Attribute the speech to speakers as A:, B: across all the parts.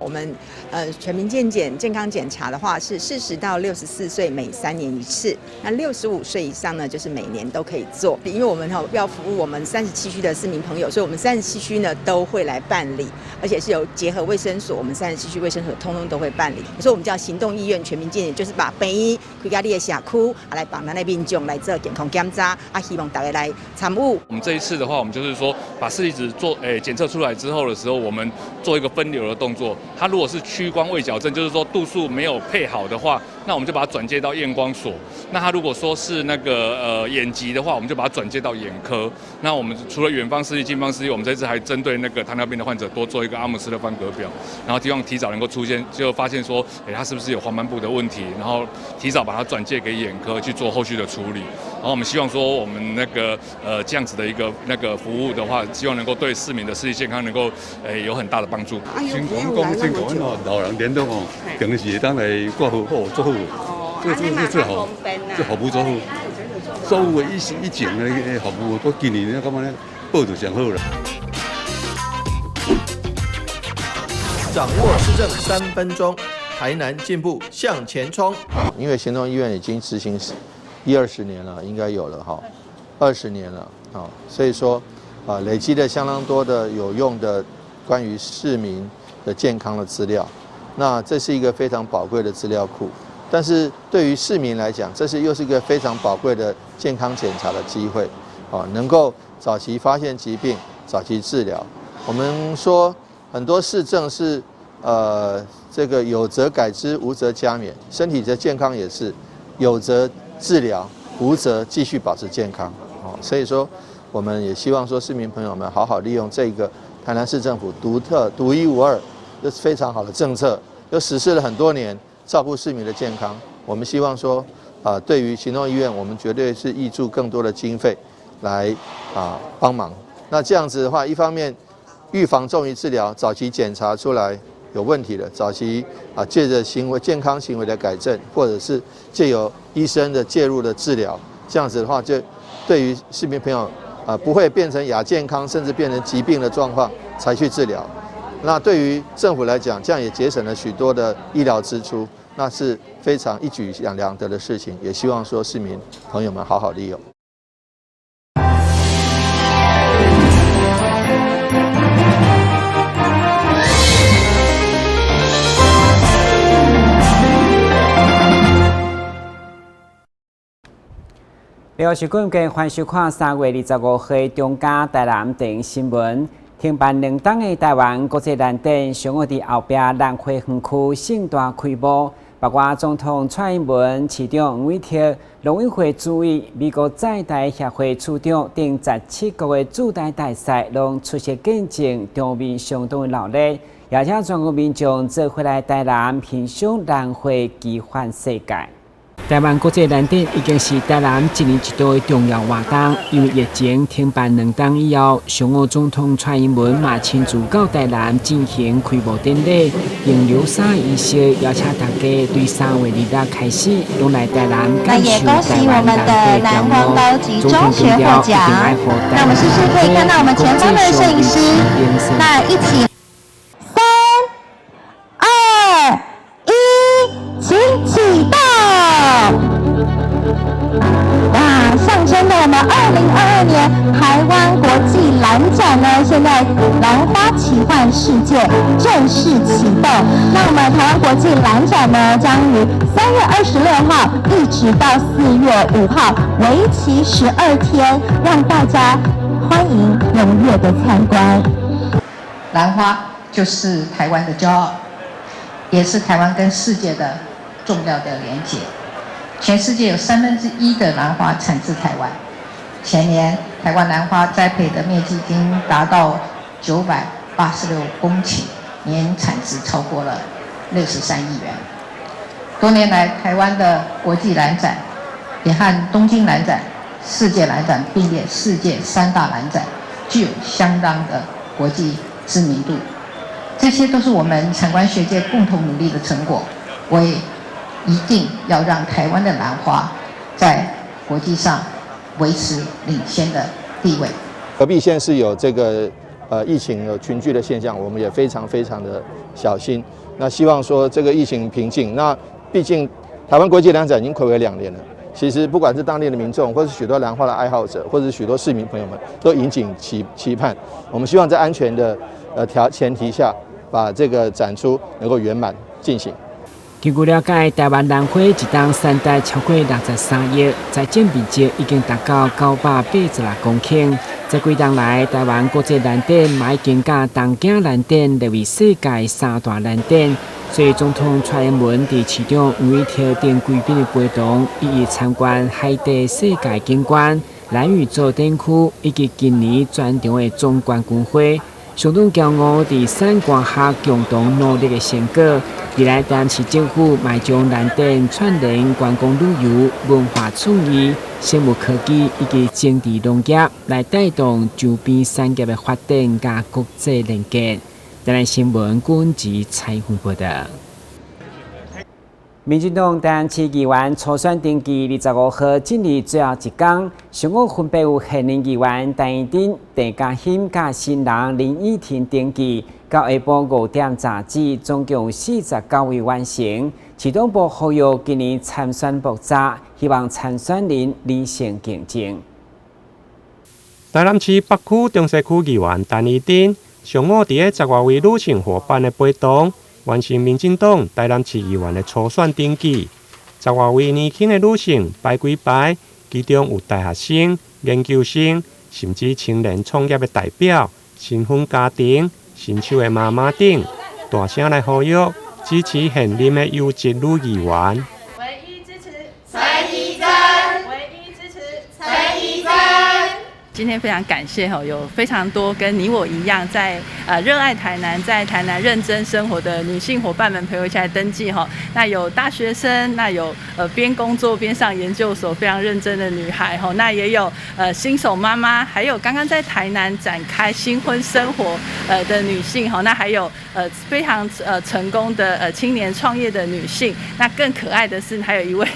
A: 我們全民健檢健康檢查的話，是40到64歲每3年一次，那65歲以上呢，就是每年都可以做。因為我們哈要服務我們三十七區的市民朋友，所以我們三十七區呢都會來辦理，而且是有結合衛生所，我們三十七區衛生所通通都會辦理。所以，我們叫行動醫院全民健檢，就是把病院開到你的社區，啊來幫咱的民眾來做健康檢查，啊希望大家來參與。
B: 我們這一次的話，我們就是說把視力值做檢測出來之後的時候，我們做一個分流的動作。它如果是屈光未矯正，就是說度數沒有配好的話，那我們就把它轉介到驗光所。那他如果說是那個眼疾的話，我們就把它轉介到眼科。那我們除了遠方視力、近方視力，我們這次還針對那個糖尿病的患者多做一個阿姆斯特方格表，然後希望提早能夠出現，就發現說，他是不是有黃斑部的問題，然後提早把它轉介給眼科去做後續的處理。然後我們希望說，我們那個這樣子的一個那個服務的話，希望能夠對市民的視力健康能夠有很大的幫助。
C: 先講講先講哦，老人連都吼，平時會當來掛號哦，做好，這最好，這服務做好，所有的以前的服務，我今年咧感覺咧報就上好啦。
D: 掌握市政3分鐘，台南進步向前衝。
E: 因為行動醫院已經執行一二十年了，應該有了哈，20年了啊，所以說啊，累積了相當多的有用的關於市民的健康的資料，那這是一個非常寶貴的資料庫。但是對於市民來講，這是又是一個非常寶貴的健康檢查的機會，啊，能夠早期發現疾病，早期治療。我們說很多市政是，這個有則改之，無則加勉。身體的健康也是有則治療，無則繼續保持健康。哦，所以說我們也希望說市民朋友們好好利用這個台南市政府獨特、獨一無二、又是非常好的政策，又實施了很多年，照顧市民的健康。我們希望說，啊，對於行動醫院，我們絕對是挹注更多的經費來啊幫忙。那這樣子的話，一方面預防重於治療，早期檢查出來有問題的，早期啊借著行為健康行為的改正，或者是借由醫生的介入的治療，這樣子的話，就對於市民朋友啊不會變成亞健康，甚至變成疾病的狀況才去治療。那對於政府來講，這樣也節省了許多的醫療支出，那是非常一舉兩得的事情。也希望說市民朋友們好好利用。
F: 廖是今日歡迎收看3月25號中嘉台南電新聞。停辦2冬的台灣國際蘭展，上午佇後壁蘭花園區盛大開幕，包括總統蔡英文、市長黃偉哲、農委會主委、美國在台協會處長等17國的駐台大使，攏出席見證，場面相當的熱鬧，邀請全國民眾做伙來台南欣賞蘭花奇幻世界。台灣國際蘭展已經是台南一年一度的重要活動，因為疫情停辦2冬以後，上午總統蔡英文嘛親自到台南進行開幕典禮，用流沙儀式邀請大家對3月26開始，攏來台南感受台灣蘭花的總統強調一定愛予台灣蘭花國際上
G: 那一起，三、二、一，請啟動。哇，象徵的我們2022年台灣國際蘭展呢，現在蘭花奇幻世界正式啟動。那我們台灣國際蘭展呢，將於3月26號一直到4月5號，為期12天，讓大家歡迎踴躍的參觀。
H: 蘭花就是台灣的驕傲，也是台灣跟世界的重要的連結。全世界有1/3的蘭花產自台灣。前年台灣蘭花栽培的面積已經達到986公頃，年產值超過了63億元。多年來，台灣的國際蘭展也和東京蘭展、世界蘭展並列世界三大蘭展，具有相當的國際知名度。這些都是我們產官學界共同努力的成果。我也一定要讓台灣的蘭花在國際上維持領先的地位。
E: 隔壁縣是有這個疫情有群聚的現象，我們也非常非常的小心。那希望說這個疫情平靜。那畢竟台灣國際蘭展已經睽違2年了。其實不管是當地的民眾，或是許多蘭花的愛好者，或者是許多市民朋友們，都引頸期盼。我們希望在安全的前提下，把這個展出能夠圓滿進行。
F: 根據了解，台灣蘭花一冬產值超過63億，栽種面積已經達到986公頃。這幾冬來，台灣國際蘭展嘛已經佮東京蘭展列為世界三大蘭展。所以，總統蔡英文佇市長黃偉哲等貴賓的陪同，一一參觀海底世界景觀、蘭嶼造展區以及今年專場的總冠軍花。相當驕傲，佇產官學共同努力的成果。未來台南市政府嘛將蘭展串聯觀光旅遊、文化創意、生物科技以及精緻農業，來帶動周邊產業的發展佮國際連結。台南新聞軍事採訪報道。民進黨台南市議員初選登記25號進入最後一工，上午分別有現任議員陳怡貞、鄭家興佮新人林以婷登記，到下晡5點截止，總共49位完成。市黨部呼籲今年參選爆炸，希望參選人理性競爭。
I: 台南市北區中西區議員陳怡貞上午佇咧10外位女性夥伴的陪同，完成民進黨台南市議員的初選登記。10外位年輕的女性排幾排，其中有大學生、研究生，甚至青年創業的代表、新婚家庭、新手的媽媽等，大聲來呼籲支持現任的優質女議員。
J: 唯一支持陳怡貞，唯一支持陳怡貞。今天非常感謝哈，有非常多跟你我一樣在熱愛台南，在台南認真生活的女性夥伴們陪我一起來登記哈。那有大學生，那有邊工作邊上研究所非常認真的女孩哈，那也有新手媽媽，還有剛剛在台南展開新婚生活的女性哈，那還有非常成功的青年創業的女性。那更可愛的是，還有一位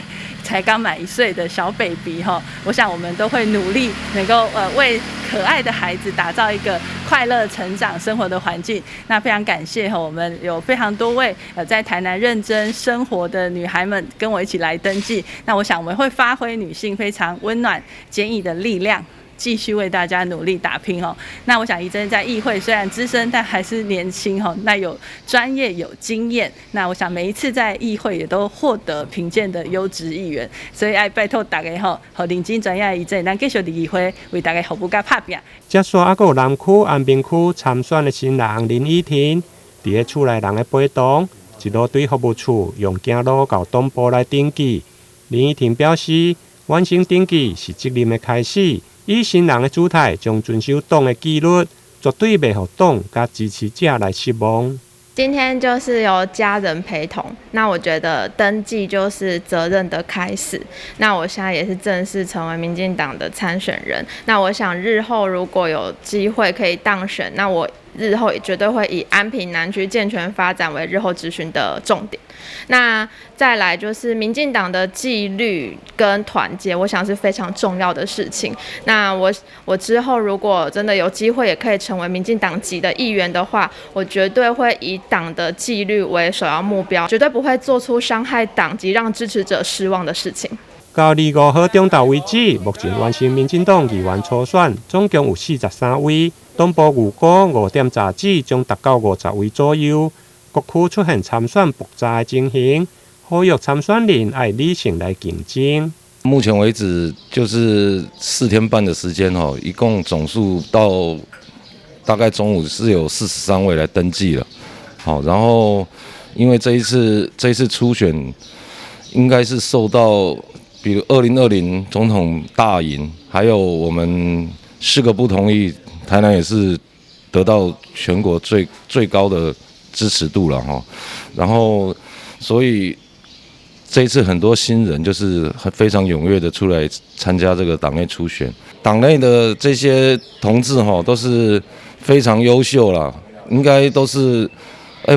J: 才剛滿1歲的小 baby 哈，我想我們都會努力能夠為可愛的孩子打造一個快樂成長生活的環境。那非常感謝哈，我們有非常多位在台南認真生活的女孩們跟我一起來登記。那我想我們會發揮女性非常溫暖堅毅的力量，繼續為大家努力打拼哦。那我想怡貞在議會雖然資深，但還是年輕哈。那有專業有經驗，那我想每一次在議會也都獲得評鑑的優質議員。所以愛拜託大家吼，予認真專業的怡貞，咱繼續佇議會為大家服務佮拍拚。
I: 接續猶閣有南區安平區參選的新人林以婷，佇咧厝內人的陪同，一路對服務處用行路到黨部來登記。林以婷表示，完成登記是責任的開始。以新人的姿態，將遵守黨的紀律，絕對袂予黨佮支持者來失望。
K: 今天就是由家人陪同，那我覺得登記就是責任的開始。那我現在也是正式成為民進黨的參選人。那我想日後如果有機會可以當選，那我日後也絕對會以安平南區健全發展為日後質詢的重點。那再來就是民進黨的紀律跟團結，我想是非常重要的事情。那我之後如果真的有機會，也可以成為民進黨籍的議員的話，我絕對會以黨的紀律為首要目標，絕對不會做出傷害黨籍、讓支持者失望的事情。
I: 到25號中晝為止，目前完成民進黨議員初選，總共有43位。黨部預估5點截止將達到50位左右。各區出現參選爆炸的情形，呼籲參選人愛理性來競爭。
L: 目前為止就是4天半的時間哦，一共總數到大概中午是有43位來登記了。好，然後因為這一次初選應該是受到，比如2020總統大贏，還有我們四個不同意，台南也是得到全國最最高的支持度了哈。然後，所以這一次很多新人就是非常踴躍的出來參加這個黨內初選，黨內的這些同志哈都是非常優秀啦，應該都是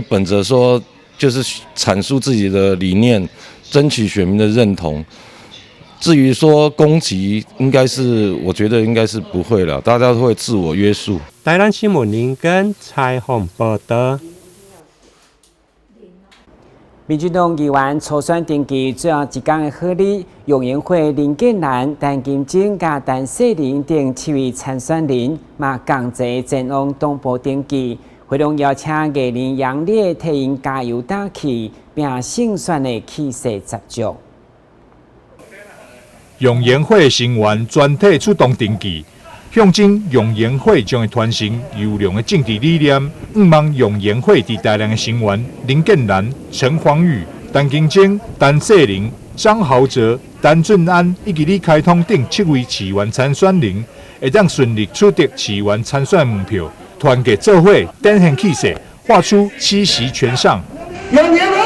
L: 本着說就是闡述自己的理念，爭取選民的認同。至於說攻擊，應該是我覺得應該是不會了，大家都會自我約束。
I: 佇台南新聞林根采訪報道。
F: 民進黨議員初選登記最後一工的賀禮，楊延慧、林建南、陳金晶佮陳世麟等七位參選人，嘛仝齊前往黨部登記。會中邀請藝人楊烈替𪜶加油打氣，拼勝選的氣勢十足。
M: 楊延慧成員全體出動登記，象徵楊延慧將會傳承優良的政治理念。向望楊延慧佇台南的成員林建南、陳黃宇、陳金晶、陳世麟、張豪哲、陳俊安以及李開通等七位市議員參選人，會當順利取得市議員參選門票，團結做伙，展現氣勢，畫出七席全上。
N: 楊延慧，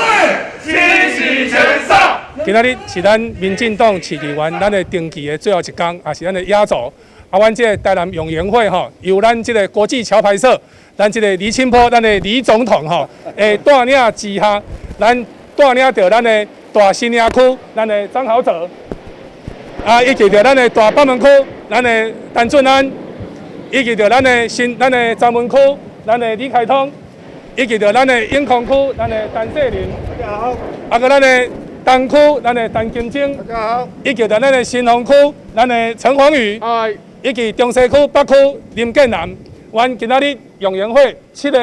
N: 七席全上。
O: 今仔日是咱民進黨市議員咱的登記的最後一工，也是咱的壓軸。啊，阮這個台南楊延慧吼，由咱這個國際橋牌社，咱這個李清波，咱的李總統吼，的帶領之下，咱帶領著咱的大新營區，咱的張豪哲，啊，以及著咱的大北門區，咱的陳俊安，以及著咱的新，咱的彰文區，咱的李開通，以及著咱的永康區，咱的陳世麟，
N: 大家好，
O: 啊，閣咱的東區，咱的陳金晶，
N: 大家好，
O: 以及著咱的新豐區，咱的陳黃宇，以及中西區北區林建南，阮今仔日楊延慧七個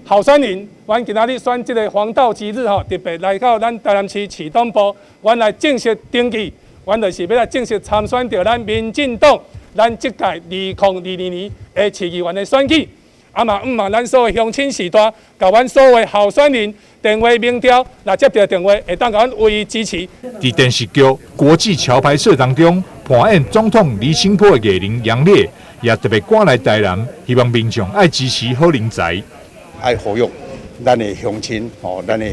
O: 候選人，阮今仔日選這個黃道吉日吼，特別來到咱台南市市黨部，阮來正式登記，阮就是欲來正式參選著咱民進黨，咱這屆2022年的市議員的選舉。啊嘛，向望咱所有鄉親序大，共阮所有候選人電話民調，若接著電話，會當共阮予以支持。
M: 佇電視劇《國際橋牌社》當中，扮演總統李清波的藝人楊烈，也特別趕來台南，希望民眾愛支持好人才。
P: 愛呼籲咱的鄉親吼，咱的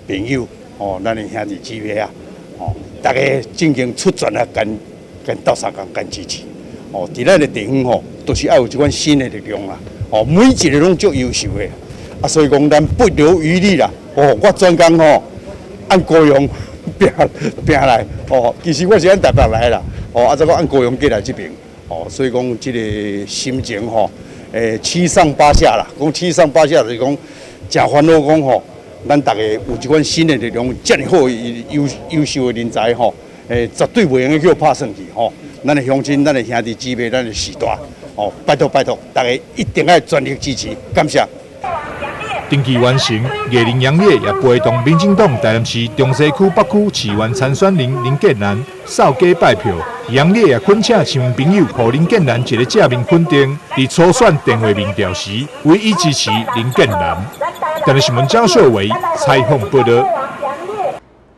P: 朋友吼，咱的兄弟姊妹啊，吼，大家進行出全力共共鬥相共共支持。哦，佇咱的地方吼，都是愛有這款新的力量啦。哦，每一個攏足優秀的，啊，所以講咱不留餘力啦。哦，我專工吼按高雄拼拼來，哦，其實我是按台北來啦。哦，啊，這個按高雄過來這邊，哦，所以講這個心情吼，七上八下啦。講七上八下就是講，誠煩惱講吼，咱大家有這款新的力量，遮爾好優優秀的人才吼，絕對袂用得予拍算去吼。咱的鄉親、咱的兄弟姊妹、咱的序大，哦，拜託拜託，大家一定愛全力支持，感謝。
M: 登記完成，藝人楊烈也陪同民進黨台南市中西區北區市議員參選人林建南掃街拜票。楊烈也懇請市民朋友，予林建南一个正面肯定，佇初選電話民調時，唯一支持林建南。台南新聞張秀維採訪報道。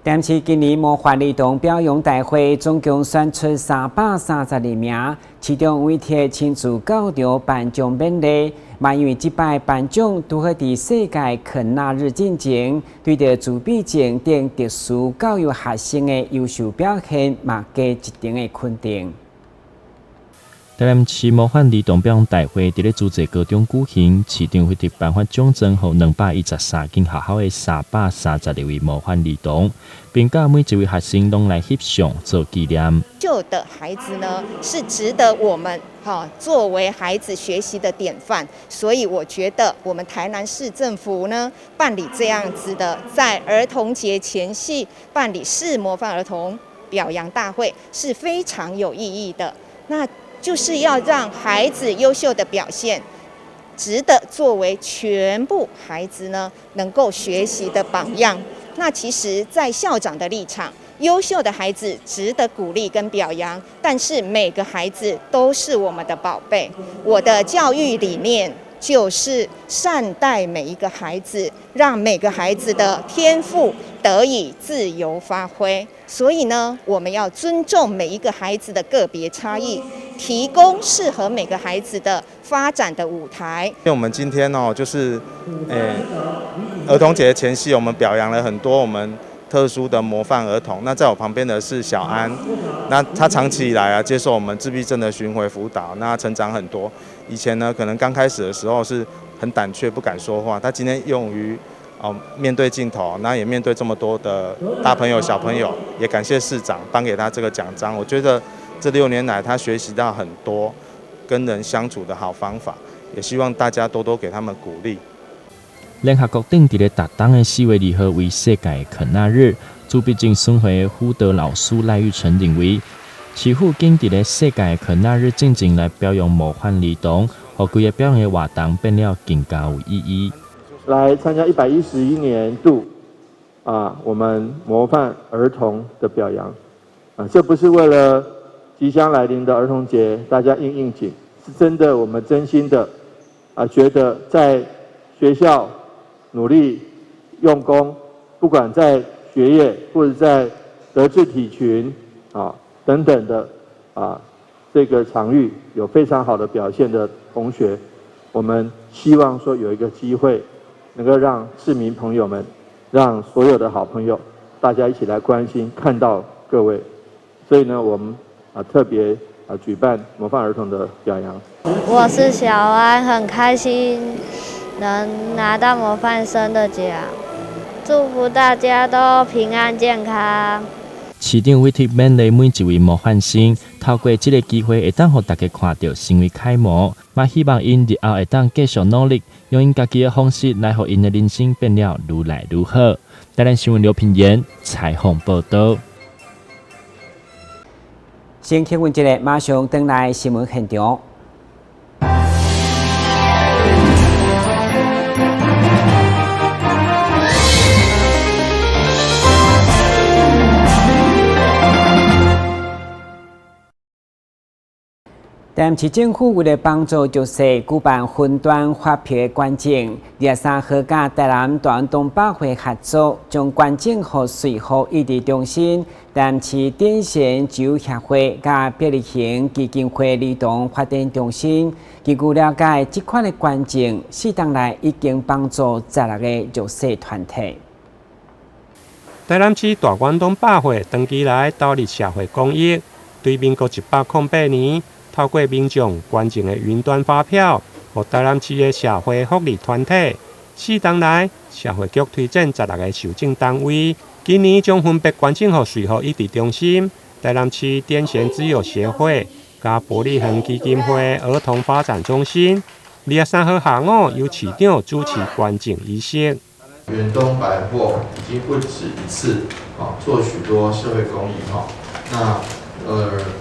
F: 台南市今年模範兒童表揚大會總共選出332名，市長委託親自到場頒獎勉勵。嘛因為這擺頒獎拄好佇世界肯納日進前，對著自閉症等特殊教育學生的優秀表現，嘛加一層的肯定。
Q: 台南市模範兒童表揚大會佇咧諸濟高中舉行，市長會特頒發獎狀予213間學校的332位模範兒童，並佮每一位學生攏來翕相做紀念。
A: 優秀的孩子呢，是值得我們哈作為孩子學習的典範，所以我覺得我們台南市政府呢辦理這樣子的，在兒童節前夕辦理市模範兒童表揚大會是非常有意義的。那就是要讓孩子優秀的表現，值得作為全部孩子呢能夠學習的榜樣。那其實，在校長的立場，優秀的孩子值得鼓勵跟表揚，但是每個孩子都是我們的寶貝。我的教育理念就是善待每一個孩子，讓每個孩子的天賦得以自由發揮。所以呢，我們要尊重每一個孩子的個別差異，提供適合每個孩子的發展的舞台。
R: 因為我們今天哦，就是，兒童節前夕，我們表揚了很多我們特殊的模範兒童。那在我旁邊的是小安，那他長期以來啊，接受我們自閉症的巡迴輔導，那成長很多。以前呢，可能剛開始的時候是很膽怯，不敢說話。他今天勇於哦面對鏡頭，那也面對這麼多的大朋友小朋友，也感謝市長頒給他這個獎章。我覺得這6年來，他學習到很多跟人相處的好方法，也希望大家多多給他們鼓勵。
Q: 聯合國定佇咧逐冬的4月2號為世界肯納日，自閉症宣會輔導老師賴玉成認為，市府緊佇咧世界肯納日進前來表揚模範兒童，予規個表揚的活動變了更加有意義。
E: 來參加111年度啊，我們模範兒童的表揚啊，這不是為了即將來臨的兒童節，大家應應景，是真的，我們真心的啊，覺得在學校努力用功，不管在學業或者在德智體群啊等等的啊這個場域有非常好的表現的同學，我們希望說有一個機會，能夠讓市民朋友們，讓所有的好朋友，大家一起來關心，看到各位，所以呢，我們啊特別啊舉辦模範兒童的表揚。
S: 我是小安，很開心能拿到模範生的獎，祝福大家都平安健康。
Q: 市長委託勉勵每一位模範生，透過這个機會，會當予大家看著成為楷模，嘛希望𪜶日後會當繼續努力，用𪜶家己的方式來予𪜶的人生變了愈來愈好。台南新聞劉品言採訪報導。
F: 先請問一下，馬上轉來新聞現場。台南市政府為了幫助弱勢舉辦雲端發票的捐贈，23號佮台南大遠東百貨合作，將捐贈予稅務移佇中心、台南市癲癇治癒協會佮伯利恆基金會兒童發展中心。根據了解，這款的捐贈4冬來已經幫助16個弱勢團體。
I: 台南市大遠東百貨長期來投入社會公益，對民國108年，透過民眾捐贈的雲端發票，予台南市的社會福利團體。4冬來，社會局推薦16個受贈單位，今年將分別捐贈予稅務移佇中心、台南市癲癇之友協會、佮伯利恆基金會兒童發展中心。23號下午，由市長主持捐贈儀式。
E: 遠東百貨已經不止一次啊，做許多社會公益哈。那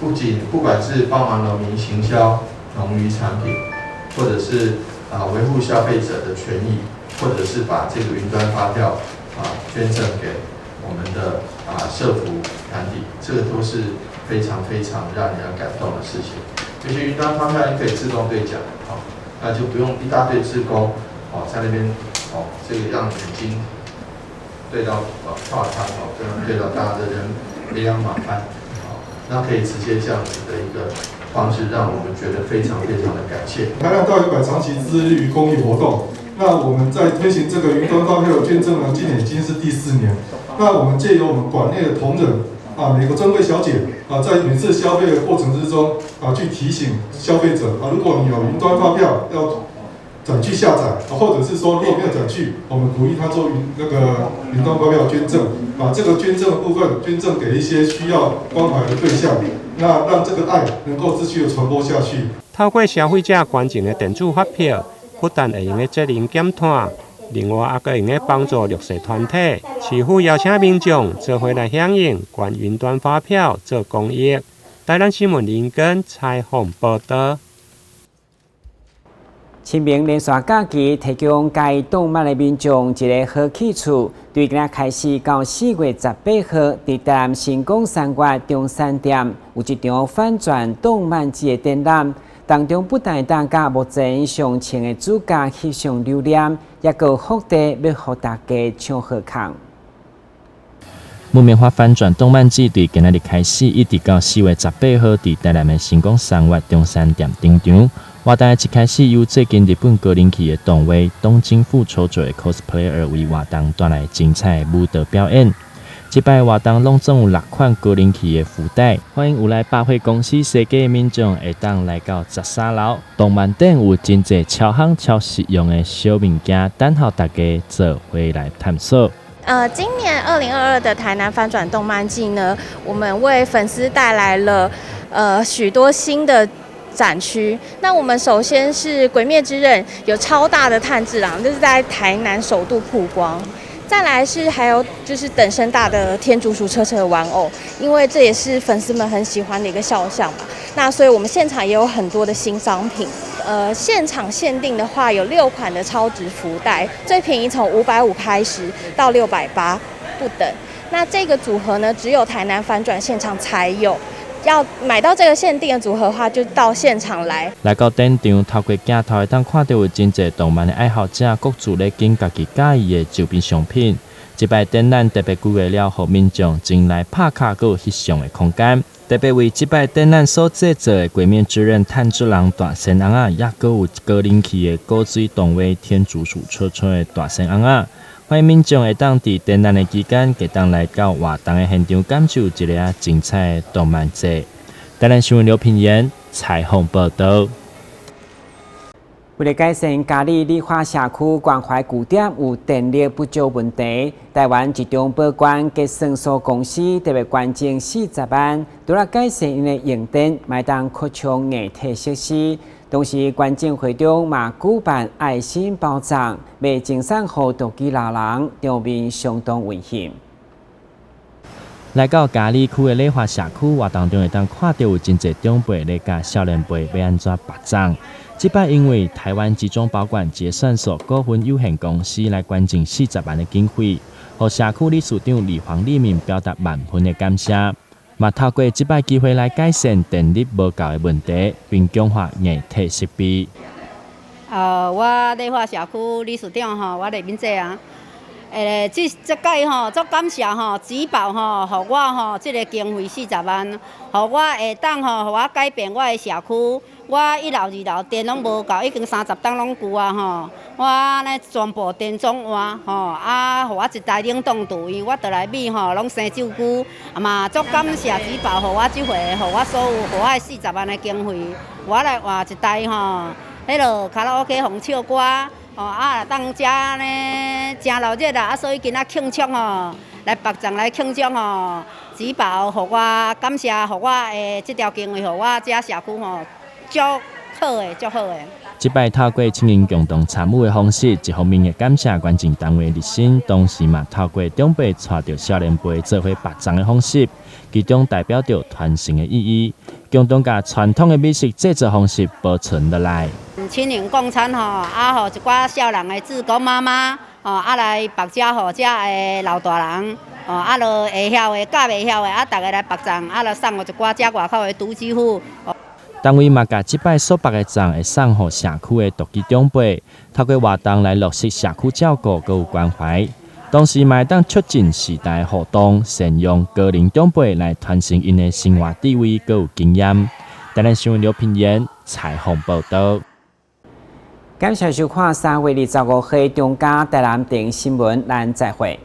E: 不僅不管是幫忙農民行銷農漁產品，或者是啊維護消費者的權益，或者是把這個雲端發票啊捐贈給我們的啊社福團體，這個都是非常非常讓人家感動的事情。這些雲端發票也可以自動兌獎，好，那就不用一大堆志工哦在那邊哦，這個讓眼睛對到啊跨窗哦，這樣對到大家的人非常麻煩。那可以直接這樣子的一個方式，讓我們覺得非常非常的感謝。
T: 台南大遠百長期致力於公益活動，那我們在推行這個雲端發票捐贈呢，今年已經是第4年。那我們借由我們館內的同仁啊，每個專櫃小姐啊，在每次消費的過程之中啊，去提醒消費者啊，如果你有雲端發票要載具下載，或者是說如果沒有載具，我們鼓勵他做雲端發票捐贈，把這個捐贈的部分捐贈給一些需要關懷的對象，那讓這個愛能夠持續的傳播下去。
I: 透過消費者捐贈的電子發票，不但會用得節能減碳，另外還閣會用得幫助弱勢團體。市府邀請民眾做伙來響應捐雲端發票做公益。台南新聞林根採訪報導。
F: 清明連續假期提供佮意動漫的民眾一个好去處。對今仔開始到4月18號，佇台南神岡三越中山店有一場反轉動漫節的展覽，當中不但會當佮目前上穿的主角翕相留念，也閣有福袋欲予大家搶好康。
Q: 木棉花翻轉動漫節對今仔日開始，一直到4月18號，佇台南的神岡三越中山店登場。活動的一開始，由最近日本高人氣的動畫《東京復仇者》的 cosplayer 為活動帶來精彩的舞蹈表演。這擺活動攏總有6款高人氣的福袋，歡迎有來百貨公司踅街的民眾會當來到13樓動漫展，有真濟超夯超實用的小物件，等候大家做伙來探索。
K: 今年2022的台南翻轉動漫季呢，我們為粉絲帶來了許多新的展區。那我們首先是《鬼滅之刃》有超大的炭治郎，這是在台南首度曝光。再來是還有就是等身大的天竺鼠車車的玩偶，因為這也是粉絲們很喜歡的一個肖像嘛。那所以我們現場也有很多的新商品。現場限定的話有6款的超值福袋，最便宜從550開始到680不等。那這個組合呢，只有台南帆轉現場才有。要買到這個限定的組合的話，就到現場來。
Q: 來到展場，透過鏡頭會當看著有真濟動漫的愛好者，各自咧揀家己佮意的周邊商品。這擺展覽特別規劃了，予民眾前來拍卡閣有翕相的空間。特別為這擺展覽所製作的《鬼滅之刃》炭治郎大仙尪仔，也閣有高人氣的古錐動畫《天竺鼠車車》的大仙尪仔。歡迎民眾會當佇展覽的期間，會當來到活動的現場，感受一个精彩的動漫節。台南新聞劉品言採訪報道。
F: 為了改善佳里里華社區關懷據點有電力不足問題，台灣集中保管結算所公司特別捐贈40萬，除了改善𪜶的用電，嘛會當擴充硬體設施。同時，捐贈會中嘛舉辦愛心包粽，欲贈送予獨居老人，場面相當溫馨。
Q: 來到佳里區的禮華社區活動中，會當看著有真濟長輩咧教少年輩欲按怎縛粽。這擺因為台灣集中保管結算所股份有限公司來捐贈40萬的經費，予社區理事長李黃立明表達萬分的感謝。嘛透過這擺機會來改善電力無夠的問題，並強化硬體設備。
U: 我禮華社區理事長吼，我李敏姐啊。這這屆吼，足感謝吼，集保吼，予我吼，這个經費40萬，予我會當吼，予我改變我的社區。我一樓、二樓電攏無夠，已經30冬攏舊啊吼。我按呢全部電總換吼，啊，予我一台冷凍櫥，因為我佇內米吼攏生酒龜，啊嘛足感謝集保，予我這回，予我所有，予我的40萬的經費，我來換一台吼，彼落卡拉 OK 予唱歌。哦啊，當遮呢誠熱鬧啦，啊，所以今仔慶祝吼，來縛粽來慶祝吼，集保予我感謝，予我的這條經費，予我遮社區吼，足好的，足好的。
Q: 這擺透過青年共同參與的方式，一方面會感謝捐贈單位熱心，同時嘛透過長輩帶著少年輩做伙縛粽的方式，其中代表著傳承的意義，共同共傳統的美食製作方式保存落來。
U: 青年共餐吼，啊，予一寡少年的志工媽媽，吼，啊來縛遮予遮的老大人，吼，啊，著會曉的、教袂曉的，啊，逐个來縛粽，啊，著送予一寡遮外口的獨居戶。
Q: 單位嘛，共這擺所縛的粽會送予社區的獨居長輩，透過活動來落實社區照顧閣有關懷，同時嘛會當促進世代互動，善用高齡長輩來傳承𪜶的生活智慧閣有經驗。台南新聞劉品言採訪報道。
F: 感謝收看3月25號中嘉台南電新聞，咱再會。